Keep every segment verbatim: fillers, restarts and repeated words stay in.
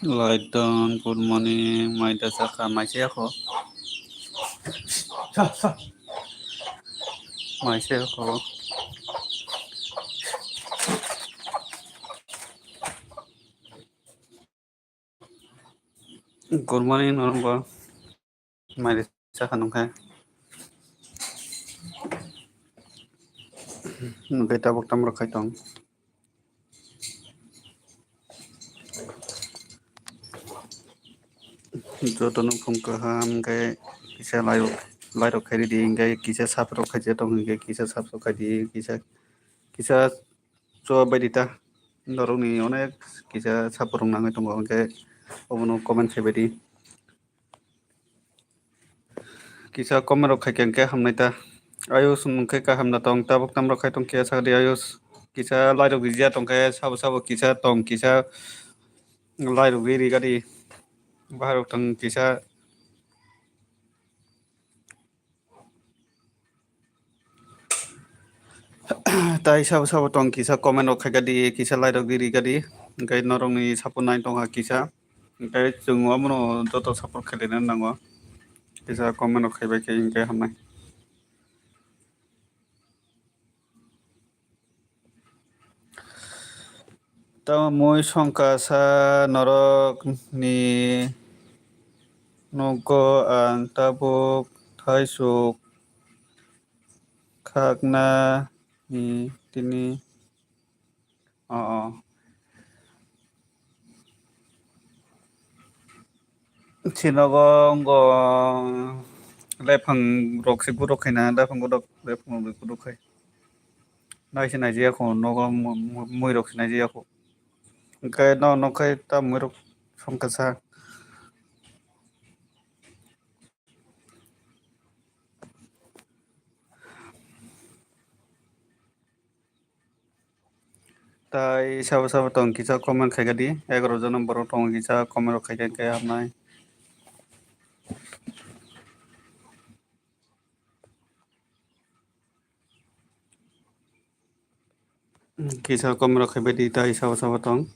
Laiton, good morning. Mai da chakha, mai se yakho. Mai se yakho. Good morning, norok bo. Mai da chakha nungkhe. Nungkhe tabuk tamrok khai tong. Jotono phung kaham, hingke kisa lairok, lairok khairidi, hingke kisa saprok khaijak tong, hingke kisa saprok khaidi, kisa, kisa chuwa baidi ta. Norokni onek kisa saprok nangwi tongo, hingke obono comment khaibaidi. Kisa comment rok khaikhe hingke hamnai ta. Ayus, nwng khe kaham da tong, tabuk tamrok khai tong khe sakdi Ayus. Kisa lairok rijia tong khe sabo sabo kisa tong, kisa lairok ri ri gadi. Baharok tong kisa. Tai sabo sabo tong kisa comment rok khaikha di, kisa like rok di rikha di. Hingke norokni support nai tongkha kisa. Hingke chwng omono joto support khailai nango. Kisa comment rok khaibai khe hingke hamnai. Tamo mui songkha sa norok ni nogo ang tabuk thaisuk khakna ni tini. O, o. Sinogo wngkha lephang rok se guruk khaina, lephang guruk, lephang rok guruk khai. Nai se nai jaya kho, nogo mu-, mu-, mui rok se nai jaya kho. Hingke no, no khai ta mui rok songkha sa. Tai sabo sabo tong kisa comment khaikha di, egaroh jona borok tongo kisa comment rok khaikha hingke hamnai. Kisa comment rok khaibai di tai sabo sabo tong.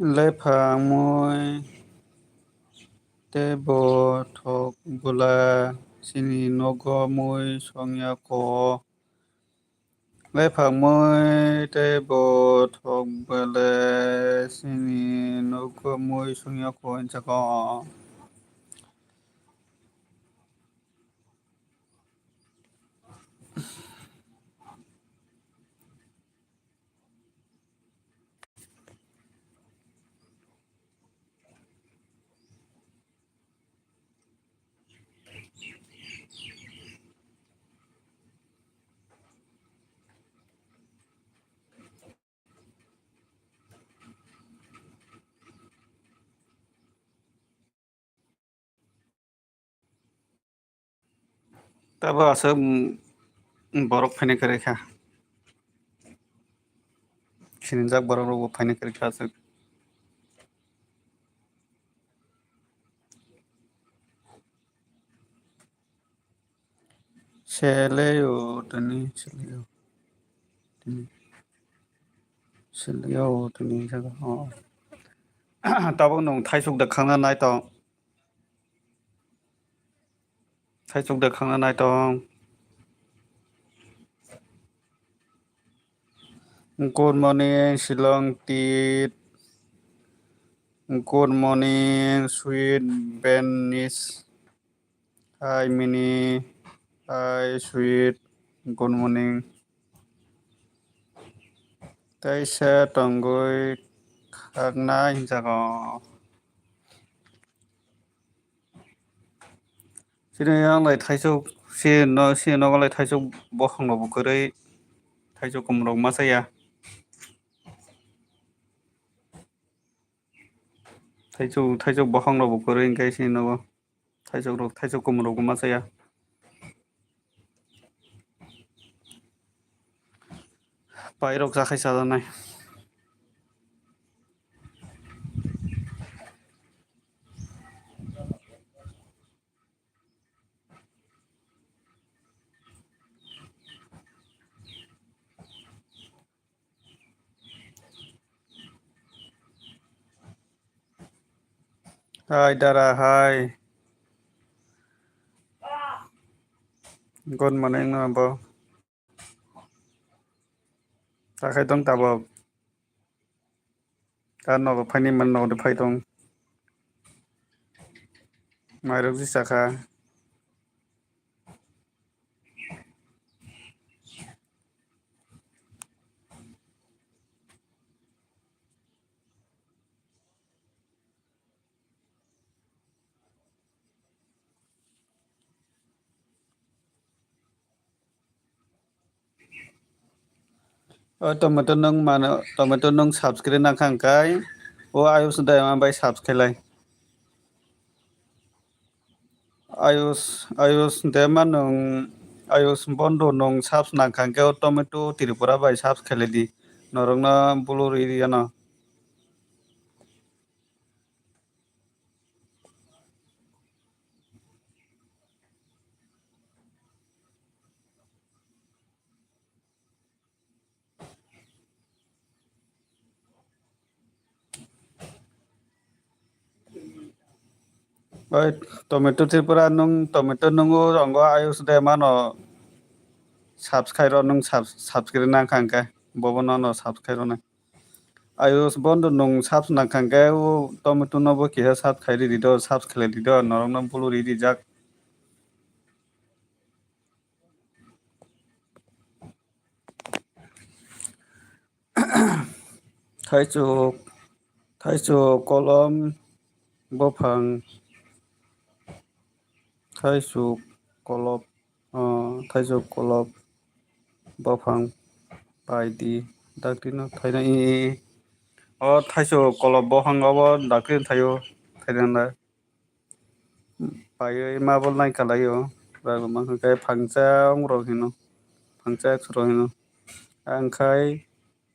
Lephang mui tei bo thok bwla chini nogo mui songya kho. Lephang mui tei bo thok bwla chini nogo mui songya kho hinjago. Tabo aswk, mm, borok phaina kwrwi kha. Sinijak borok rokbo phaina kwrwi kha aswk. Seleo tini, seleo. Tini. Seleo tini jaga. Oh. Tabuk nwng thaisuk da khangna nai tong. Thaisuk da khangna nai tong. Good morning, Shillong Tit. Good morning, Sweet Benis. Hi, Mini. Hi, Sweet. Good morning. Teisa tongwi khaknai hinjago. Sini yang lai thaisuk, si no, si nogo lai thaisuk bokhang rokbo kwrwi, thaisuk kum rok ma chaya. Thaisuk, thaisuk bokhang rokbo kwrwi hwnkhe sini nogo. Thaisok rok, thaisok kum rok ma chaya. Pairok chakhai chajaknai. Hai dara, hai. Good morning, no, bo. Takhai tong tabok. Ta nogo phaini man nogo de phai tong. Mairok ji chakha. O tomato nung mano, tomato nung subscribe nang khang kai. O ayus dai ma bai subscribe lai. Ayus, ayus dema nung, ayus bondo nung subs nang khang ke o tomato Tripura bai subs khelai di. Norok no bulu ri ri ano. Oi, tomato Tripura nung, tomato nungo rongo ayus de mano subscribe ro nung subs-, subscribe nang khang ke bobo no no subscribe ro nai. Ayus bondo nung subs nang khang ke o tomato no bo kiha subs khai ri di do, subs khlai di do, norok no bulu ri di jak. Thaichuk, thaichuk kolom bophang, thaichuk kolop, o, thaichuk kolop bophang pai di, dakti no thaina i, i. O thaichuk kolop bophang obo dakti thaio, thaina. Paiwi mabol nai kalaio, rok mankha khe phangcha ongrok hino, phangcha ekso rok hino. Ang khai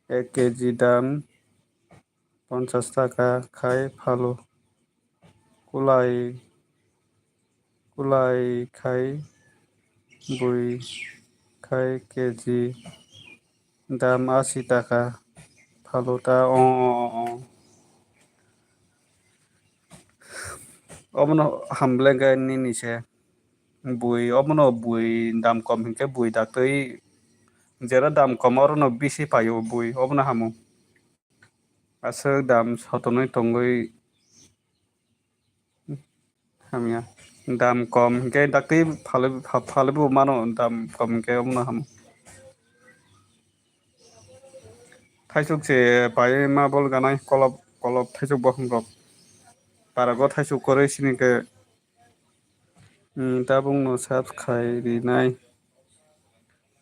ek K G dam ponchas taka khai phalo. Kulai, kulai khai bui khai K G dam asi taka phalo ta, o, o, o, o. Obono hamble khe nini se bui, obono bui dam kom hinkhe bui daktwi jera dam kom orono bisi paio bui, obono hamo. Aswk dam sotonwi tongwi hamya. Dam kom hinkhe daktwi phalwi, pha-, phalwi bo mano, dam kom hinkhe omono hamo. Thaisuk se pai ma bol ganai kolop, kolop thaisuk bokhong rok. Parago thaisuk kwrwi sini khe, hmm, tabukno subs khai rinai.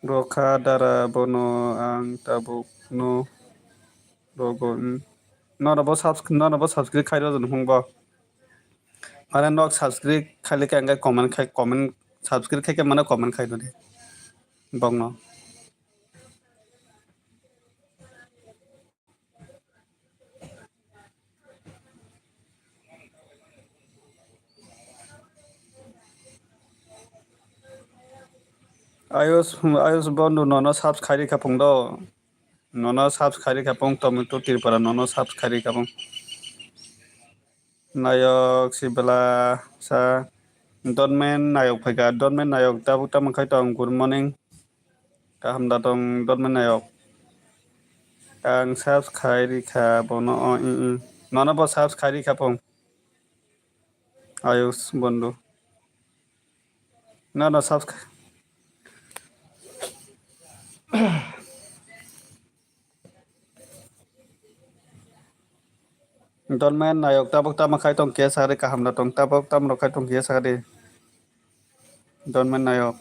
Rokha dara bono ang tabukno rogo, hmm. Nono bo subs-, nono bo subscribe khai rw hwnba. Mane nok subscribe khai le khe ang comment khai, comment, subscribe khai khe mane comment khai rw di. Bokno. Ayush, Ayush Bondhu nono subs khai rikha phung do. Nono subs khai rikha phung, Tomato Tripura nono subs khai rikha phung. Nayok si bela sa. Dormen Nayok phaikha. Dormen Nayok tabuk tamo khai tong? Good morning. Kaham da tong Dormen Nayok? Ang subs khai rikha bono, o, i, i. Nono bo subs khai rikha phung. Ayush Bondhu. Nono subs khai. Dormen Nayok tabuk tamo khai tong khe sa di, kaham da tong tabuk tamo rok khai tong khe sa di. Dormen Nayok.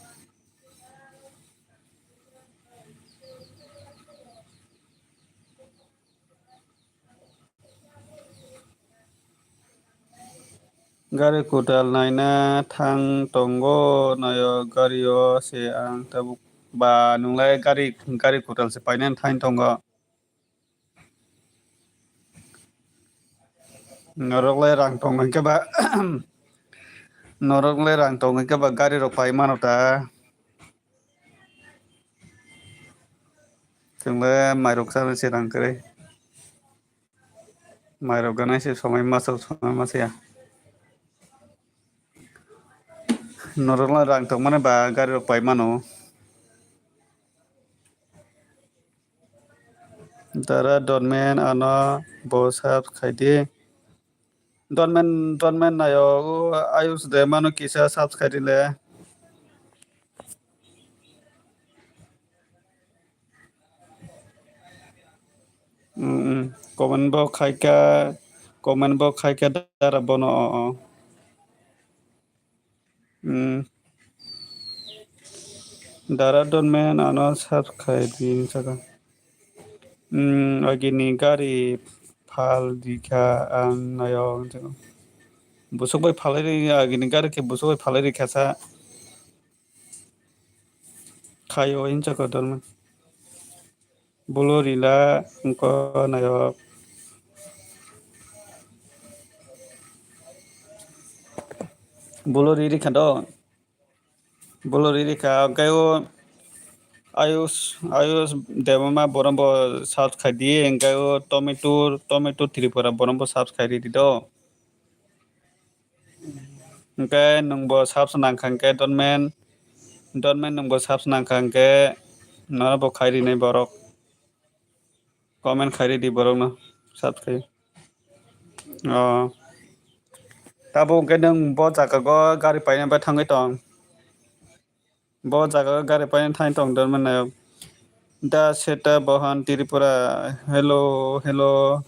Gari kwtal naina thang tongo, nayo gario se ang tabuk Ba nwng lai gari, gari kwtal se painani thain tongo. Norok lai rang tong hwnkhe ba, norok lai rang tong hwnkhe ba gari rok pai mano ta. Chwng le mairok chana se rang kwrwi. Mairok ganai se somai masa, somai masa ya. Norok lai rang tong mani ba gari rok pai mano. Dara Dormen ano bo sub khai di. Dormen, Dormen nayo, o Ayush de mano kisa sub khai di le. Mm, mm. Comment bo khaika, comment bo khaika dara bono, o, o. Mm. Dara Dormen ano sub khai di saka. Mm, agini gari phal di kha ang nayo. Busuk bai phalai ri, agini gari khe busuk bai phalai ri kha sa. Khayo hinsa ko Dormen. Bulo rila wngkha nayok. Bulo riri kha do. Bulo riri kha, hwnkhe o Ayush, Ayush Debbarma borok bo search khai di, hwnkhe o Tomato, Tomato Tripura borok bo search khai ridi do. Hwnkhe nwngbo subs nangkha hwnkhe Dormen, Dormen nwngbo subs nangkha hwnkhe norokbo khai rinai borok. Comment khai ridi borokno subs khai. O. Tabuk hwnkhe nwng bo jaga o gari paina bai thangwi tong. Bo jaga o gari paina thangwi tong Dormen nayok. Da Seta Bahan Tripura. Hello, hello.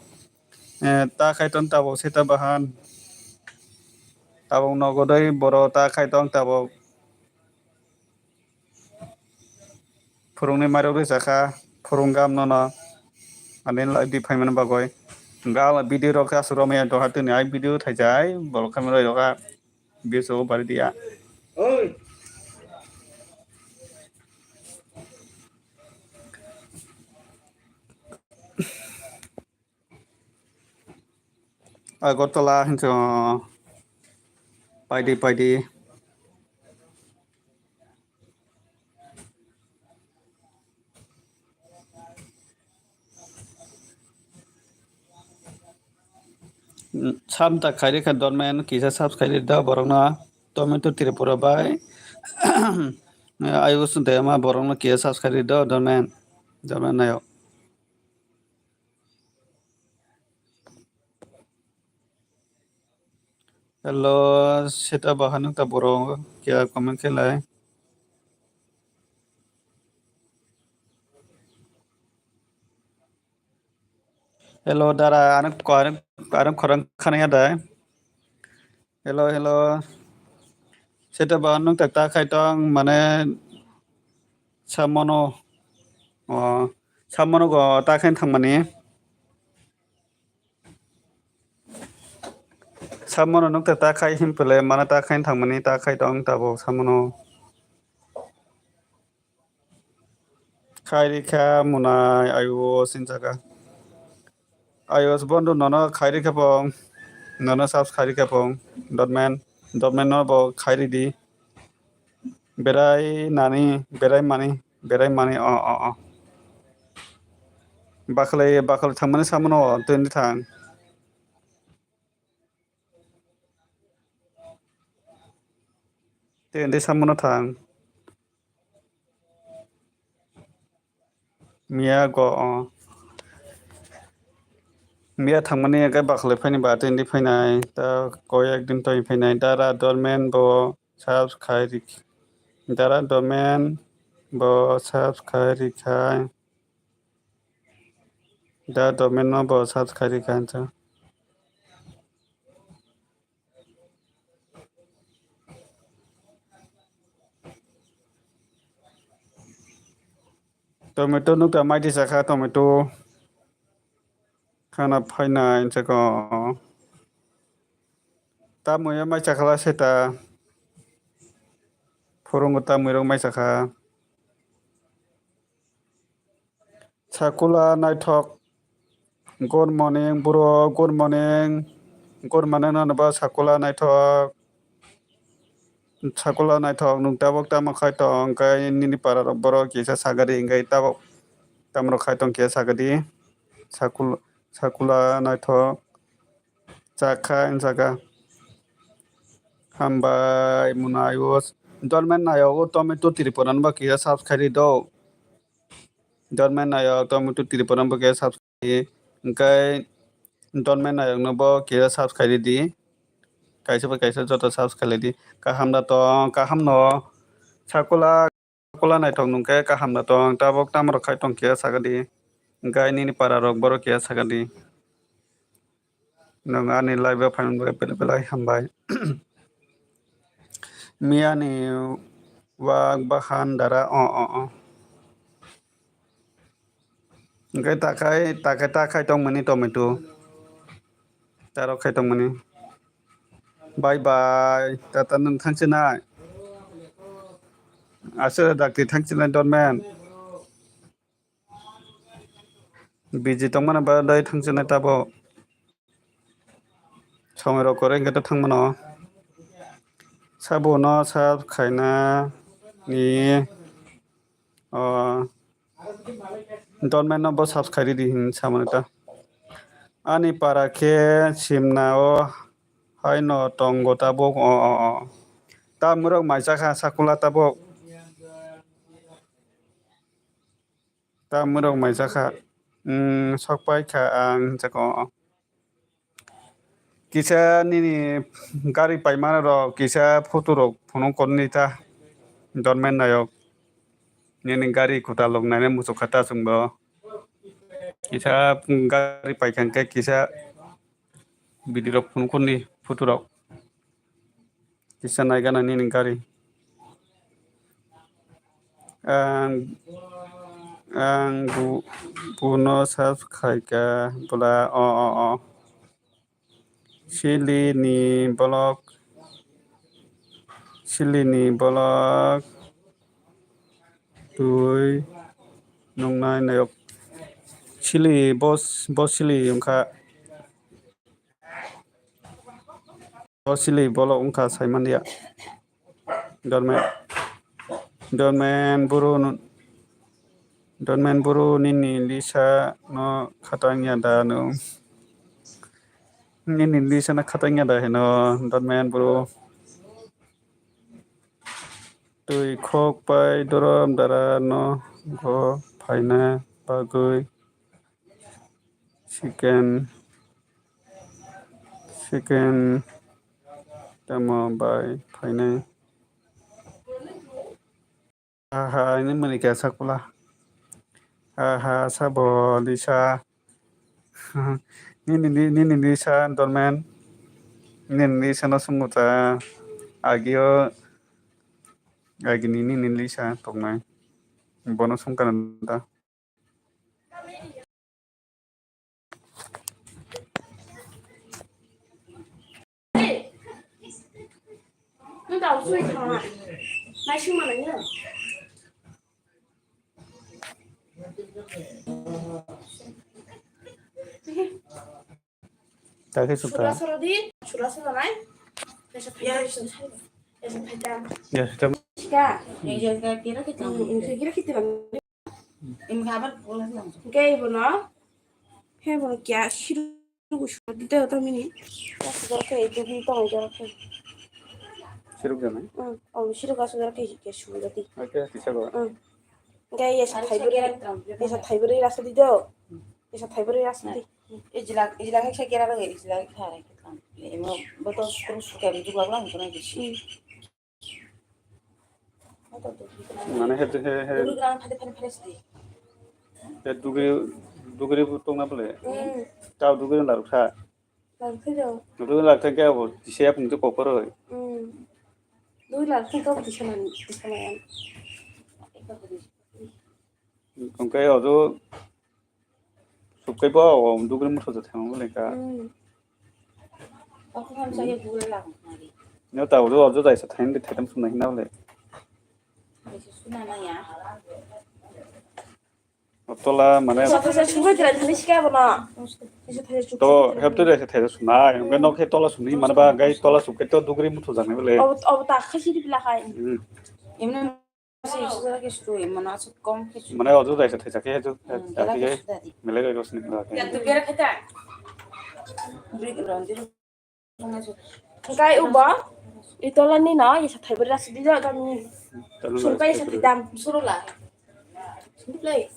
Eh, ta khai tong tabuk Seta Bahan. Tabuk nogo doi boro ta khai tong tabuk. Phurungni mairok rijak kha, phurung gam nono. Ani live di phaimani bagwi. Gal video rok khe aswk romaya doha tini ai video thaijai, bolok khaimani rok kha. Biso bari dia. Agartala hinso paidi paidi. Samta khairi kha Dormen kisa subscribe da borokno Tomato Tripura bai. Ayush Dema borokno kisa subscribe da Dormen. Dormen nayo. Hello, Seta Bahan ta borok kya comment khe lai. Hello, dara, ano, ano, ano khorang khana ya da. Hello, hello. Seta Bahan nwng ta ta khai tong mane samono. O, samono go ta khai thang mani. Samono nwng ta ta khai himpele mana ta khai thang mani ta khai tong tabuk samono. Khai rikha munai ayo sinjaka. Ayo bondo nono khai rikha pong. Nono subs khai rikha pong. Dotman, Dotman no bo khai ridi. Berai nani, berai mani, berai mani, o, o, o. Bakhalai, bakhalai thangmani samono, twi thang. Twi samono thang. Miya go, o. Miya thangmani hwnkhe bakhalai phaini ba twi phainai, ta koi ek din twi phainai, dara Dotman bo subs khai rik-, dara Dotman bo subs khai rikhai, dara Dotman no bo subs khai rikhai hinsa. Tomato nukta maidi sakha tomato. Khana phaina insako. Tamui mai chakhala seta. Phurungo tamui rok mai chakha. Sakula naithok. Good morning, bro. Good morning. Good morning, nono ba Sakula naithok. Sakula naithok, nwng tabuk tamo khai tong, hwnkhe nini para rok borok kisa sagadi, hwnkhe tabuk tamo rok khai tong kisa sagadi. Sakul-, Sakula naithok. Chakha wng chakha. Hambai, mwnai o. Dormen nai o, tomato Tripura no ba kisa subscribe di do. Dormen nai o, tomato Tripura no ba kisa subscribe di. Hwnkhe dormen nai o no bo kisa subscribe di. Kaisa bai kaisa joto subscribe di. Kaham da tong, kaham no. Sakula. Sakula naithok nwng khe kaham da tong, tabuk tamo rok khai tong kisa sagadi, hwnkhe nini para rok borok kisa sagadi. Nwng ani live o phaimani bagwi belai belai hambai. Miyani wak bahan dara o o o. Hwnkhe takhai takhai takhai tongmani tomato. Tarok khai tongmani. Bye bye. Tata nwng thangsinai. Aswk dakti thangsinai dormen. Busy tongmani bagwi thangsinai tabuk. Somoi rok kwrwi hwnkhe thangmano. Sabono sub khaina ni. O, dormen no bo subscribe di hin samani ta. Ani para khe simna o haino tongo tabuk o o o. Tamurok maisa kha sakula tabuk. Tamurok maisa kha. Mm, sok pai kha ang hinsa ko. Kisa nini gari paimani rok kisa photo rok phunuk konni ta dormen nayok. Nini gari kwtal rok naina muchuk kha ta chwng bo. Kisa gari paikha hwnkhe kisa video rok phunuk konni photo rok. Kisa naigana nini gari. Ang, ang bu-, buno search khaika bwla o o o. Silini bolok, silini bolok twi nungnai nayok. Sili bos, bos sili wngkha. O sili bolok wngkha saimanliya. Dormen, dormen buru, dormen buru nini lisa no khatang ya da no. Nini lisa no khatang ya da heno dormen buru. Twi khok pai dorom dara no go phaina bagwi. Second, second tamo bai phainai. Aha, ini mani kaya sakula. Aha, sabo lisa. Nini, nini, nini lisa dormen. Nini lisa no sumuta. Agio, agini nini lisa toknai. Bono sungkana da. Ta khe chukha. Sura sura di, sura sura nai. Esa phaita, esa phaita. Ya, sita. Sika. Esa phaita, kira kita. Hmm, ini kira kita. Ini khabar bola sila. Oke, bono. He bono kya shiru sura di ta ta mini. Sura ke itu di tong jara ke. Siruk jana? Hmm, oh, sura ka sura ke kya sura di. Oke, kisa go. Hmm. Oke, esa phaibri, esa phaibri rasa di do. Esa phaibri rasa di. Ijla, ijla heksa kera lagi, ijla heksa heksa. Emo botol skru suka, biji gua gua, mungkin aja sih. Mane he, he, he. Dulu gerang phade phade phade sih. He dugri, dugri bu tong na bole. Hmm. Tau dugri laruk sa. Laruk sa jo. Dugri laruk sa kya bo, tise apung tu kokoro. Hmm. Dugri laruk sa kau tise man, tise man. Tongkai ojo. Sukai bo o dugri motho je thangma le ka. Hmm. Ako ham sa ye bura lang mari. No ta ojo ojo dai sa thain de thaitam suna hina le. Suna na ya. Tola mane. Sa thasa sungwi tira thani sikai bono. Isa thasa suk. To hep to dai thasa sunai. Hingke nok he tola suni mane ba gai tola suk ke to dugri muthu jang bele. Obo, obo ta khaisi di bila khai. Hmm. Emne si isa ke suru emana sut kom ke suru. Mane ojo dai thasa ke he jo. Hmm, ya dela ke ke suda di. Mele gai rosni kla ke. Ya tu bera khata. Bri ron di. Hingkai uba, i tola ni no, isa thai bera sidi jo dam ni. Suru kai sa dam suru la. Suru lai.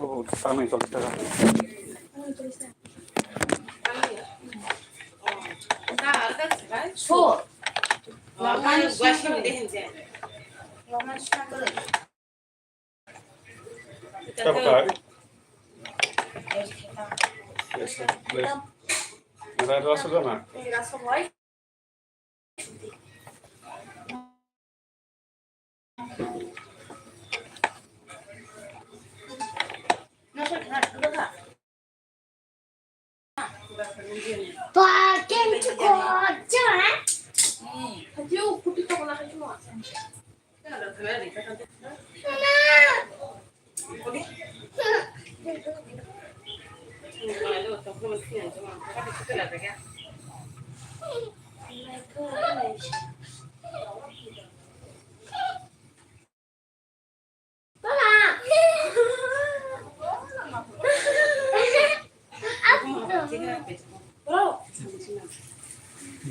Oh, tangan itu kita. So. Laman. Siapa kau? Yes, please. Ada rasa gana?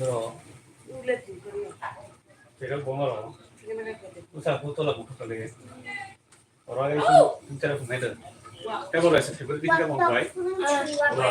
Bro. Tega bongo ro. Usa puto la buka kali. Ora itu bicara pemain. Tega ora itu favorite kita mau buy. Ora.